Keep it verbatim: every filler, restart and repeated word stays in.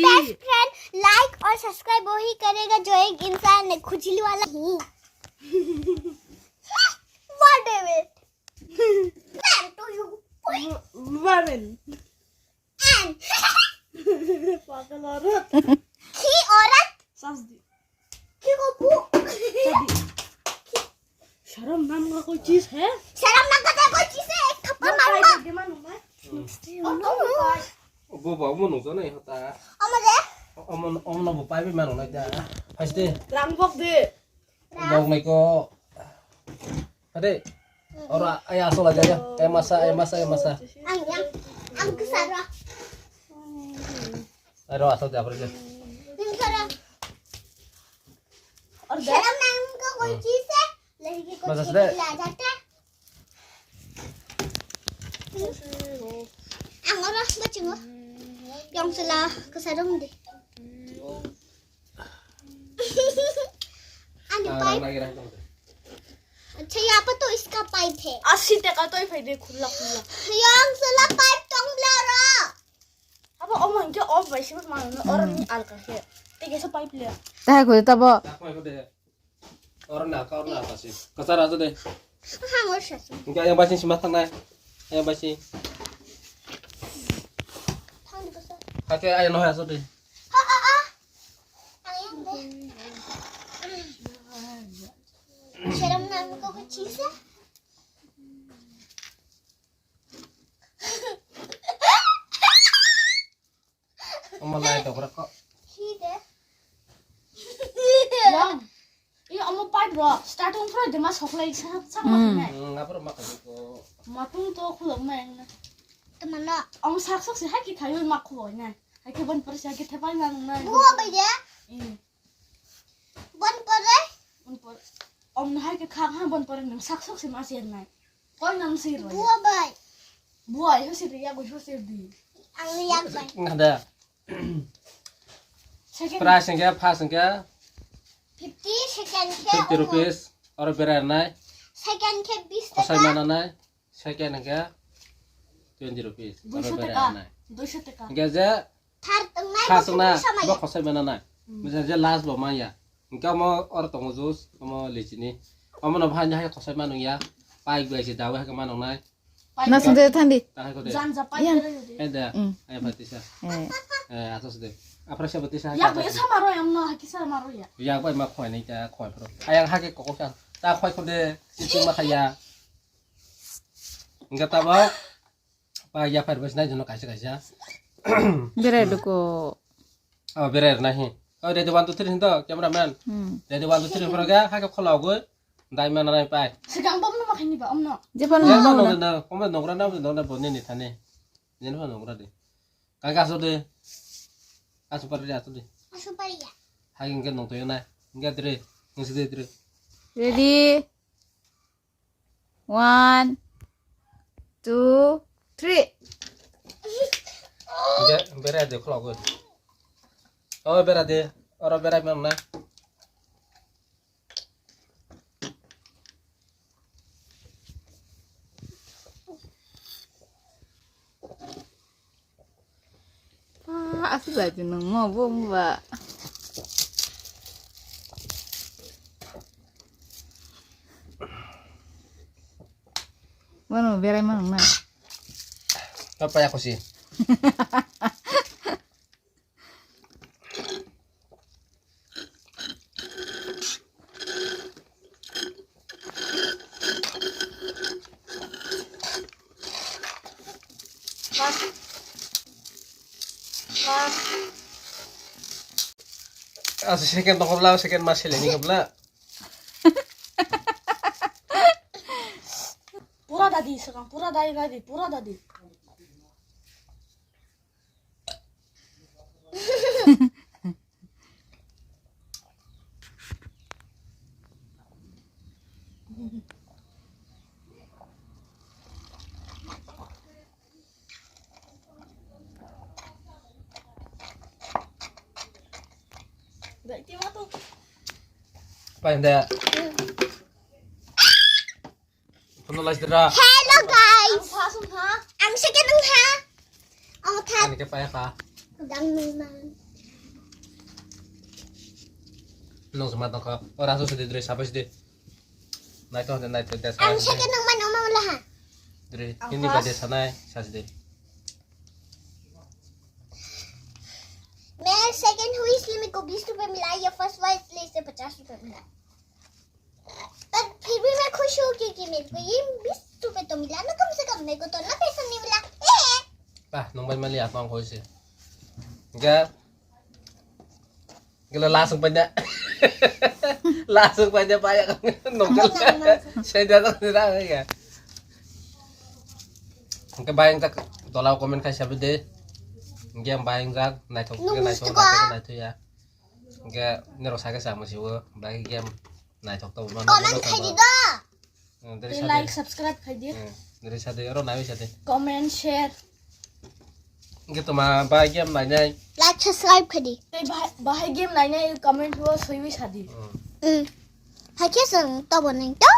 best friend, like और subscribe वही करेगा जो एक इंसान है खुजली वाला। What do it? Where do you? Women. An. Pagal aurat. Ki aurat? Sas di. Ki ko bu? Sadi. शर्म नाम का कोई चीज है? शर्म नाम का कोई चीज है? एक थप्पड़ मारूंगा। Dia mana, Mai? Oh, oh, oh. Obo ba omo nukjaknai hota. Omo de? Omo, omo no bo pai bi mano nai da. Haste. Rang bok de. Bok nai ko. Hade. Ora, ay aso la ya. Ay masa, ay masa, ay masa. Ang yang. Ang kesara. Ay ro aso de apre de. Ang kesara. Order. शर्म नाम का कोई चीज है? लड़की को छेड़ के ले आ जाता है। Ang ora bachingo. Yang sela kesarung de. Ani pipe. अच्छा, यहाँ पर तो इसका पाइप है। अस्सी टका तो ही फायदे खुला खुला। Yang sela pipe tong blara. Abo omo hingke off bai sibuk mano, oro ni alka khe. Tei kaisa pipe le. Tahai khoi tabo. Oro na ka, oro na ka si. Kasar aso de. Hang oro sasa. Hingke ayang bai sing sima thangnai. Ayang bai sing. Thang di kasar. Hake ayang nohoi aso de. Ha, ha, ha. Ayang de. शर्म नाम का कोई चीज है? Omo lai tokra ko. Yang. Iya omo pipe ro. Starting pro de ma soklai sa sa ma nai. Hmm, ngapro ma ko. Matung to khulok ma yang na. Temano. Omo sak sok si hai ki thayo ma khulok nai. Hai ke bon por si hai ke thepai ma nai. Buo bai de. Hmm. Bon pore? Bon pore. Om hai ke khang ha bon pore nang sak sok se ma se nai. Koi nang se ro. Buo bai. Buo ai ho se ri ya go ho se di. Ang yak bai. Ngada. Second. Price hingke first hingke fifty, second ke fifty rupees. Oro berai nai. Second ke bis taka. Kosai mana nai. Second hingke twenty rupees. Duiso taka. Duiso taka. Hingke je third wngnai first wngna bo khosai mana nai. Hmm. Bisa je last bo maya. Hingke omo oro tongo juice, omo lichini. Omo no bahai hai khosai manung ya. Pai bai se dawi hai manung nai. Na sinde thandi. Tahai ko de. Jan ja pai. Yan. Ede. Hmm. Ai batisa. Eh. Eh, atos de. Apra se batisa. Ya bai sama ro yang no hakisa maro ya. Ya bai ma khoi nai ta khoi pro. Ayang hake kokok sa. Ta khoi ko de. Sisi ma khaya. Hingke tabok. Pa ya phar bes nai jono kaisa kaisa. Berai duko. Oh, berai na hi. Oh, ready one two three hinto, cameraman. Hmm. Ready one two three proga, ha ke khola goi. Dai mana nai pai. Segang bom no makhani ba omno. Jepan ya, mana no mana. Na, kome nogra na, nogra bonni ni thani. Jen pa nogra de. Ka ka so de. Asu pari asu de. Asu pari ya. Ha ke nong to yo na. Nge dre. Nge si de dre. Ready. One, two, three. Be-, berai de khulok goi. O berai de, oro berai mano na. Ah, aswk bai di nwng mo bo wngba. Bono berai mano na. Apa ya kosi? Asa second tong kobla, second ma seleni kobla. Pura dadi sekarang, pura dadi, dadi, pura dadi. Pai da. Hello guys. Ang second ang ha. Ang tha. Ani ke paya ka. Dang nang nang. Nung sima tongkha. O rasu sidi dre sabai sidi. Naito hande naito de sabai sidi. Ang second nung mano ma wala ha. Dre ang ini first. Bade sanai sasidi. मैं सेकंड हुई इसलिए मेरे को बीस रुपए मिला, ये फर्स्ट हुआ इसलिए इसे पचास रुपए मिला। पर फिर भी मैं खुश हूँ क्योंकि मेरे को ये बीस रुपए तो मिला ना, कम से कम मेरे को तो ना पैसा नहीं मिला। ए! Ah, nung bai mali atma ko se. Ga. Gila lasung panya. Lasung panya paya nung gila. Saya jatuh tidak ya. Engke bayang tak tola comment khai sabi de. Engke bayang jak naithok naithok naithok ya. Engke nero sake sa musibo bai game naithok to. Comment khai di do. Dari like, subscribe khai di. Dari sade oro nawi sade. Comment, share. Engke toma bai game nainai. Like, subscribe khai di. Tei bahai game nainai comment o soiwi sadi. Hmm. Hakhe song tobo nang to.